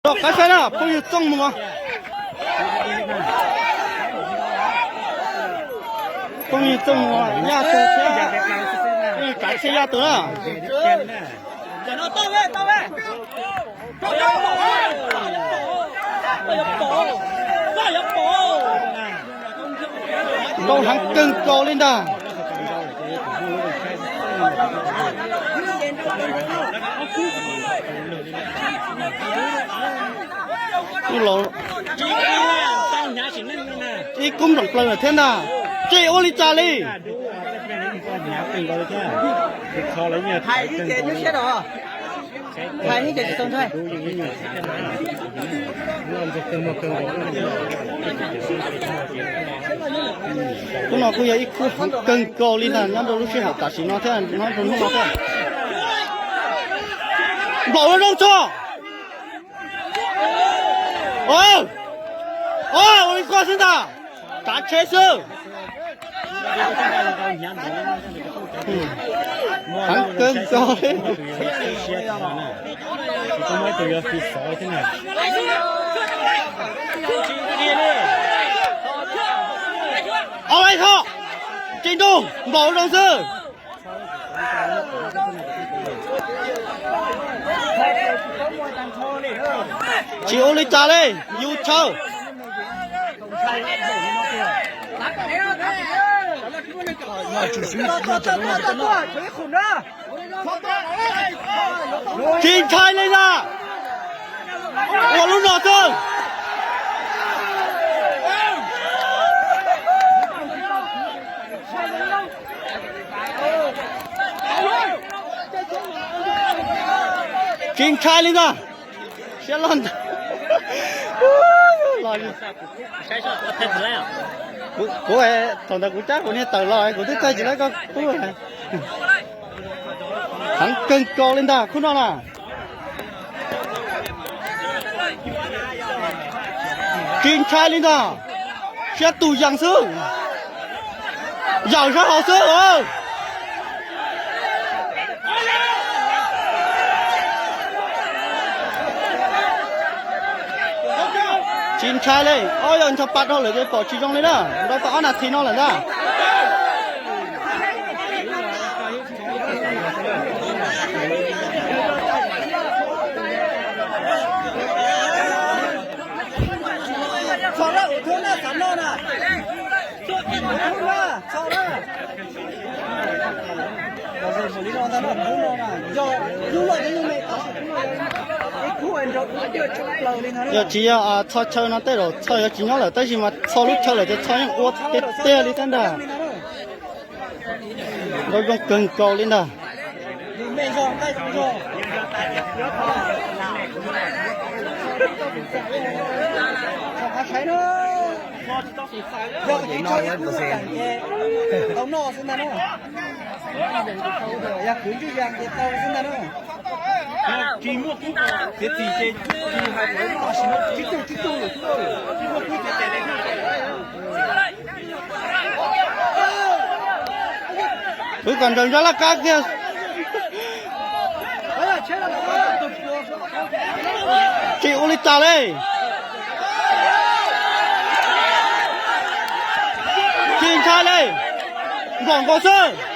Rov qab saib na, phooj ywg Txooj Muas. Phooj ywg Txooj Muas yaj tug thiab, phooj ywg Tsav Tsheb yaj tug na. Nrau heev kawg nkaus li ntag. Ib kub nploom plaws lawm thiab ntag. Tsis ua li cas li. Kub no kuj yog ib kub heev kawg nkaus li ntag nyob rau lub sij hawm tam sim no thiab nyob rau hnub no thiab. Nplaum ua zoo tso. Ua li koj xwb ntag. Tsav Tsheb xwb. Heev kawg nkaus li. Ob laib tho. Tsis nrug, nplaum zoo xwb. Tsis ua li cas li, yus chaw. Tsis ntshai li ntag. Ua lub no xwb. Tsis ntshai li ntag. Siab loj ntag. Kuv, kuv, thaum ntawd kuv cab kuv niag tawm los kuv twb txawj tsis laib koj pub. Heev kawg nkaus li ntag khub no na. Tsis ntshai li ntag. Siab tus yees xwb. Yawm sab hauv xwb. Tsis ntshai li, ob yawg ncho pa dhau lawm ces pom tsis zoo li na, nrau tau ob nas this no lawm ntag. Yog tsis yog Txho chaw no tej zaum Txho yuav tsis nyob lawm, tab sis mas Txho lub chaw lawm ces Txho yeej ua tiag tiag li thiab ntag. Nrau zoo kawg nkaus li ntag. Wb kom ntsawg ntsab laj kab kiag. Tsis ua li cas li. Tsis ntshai li. Nkaum nkaus xwb.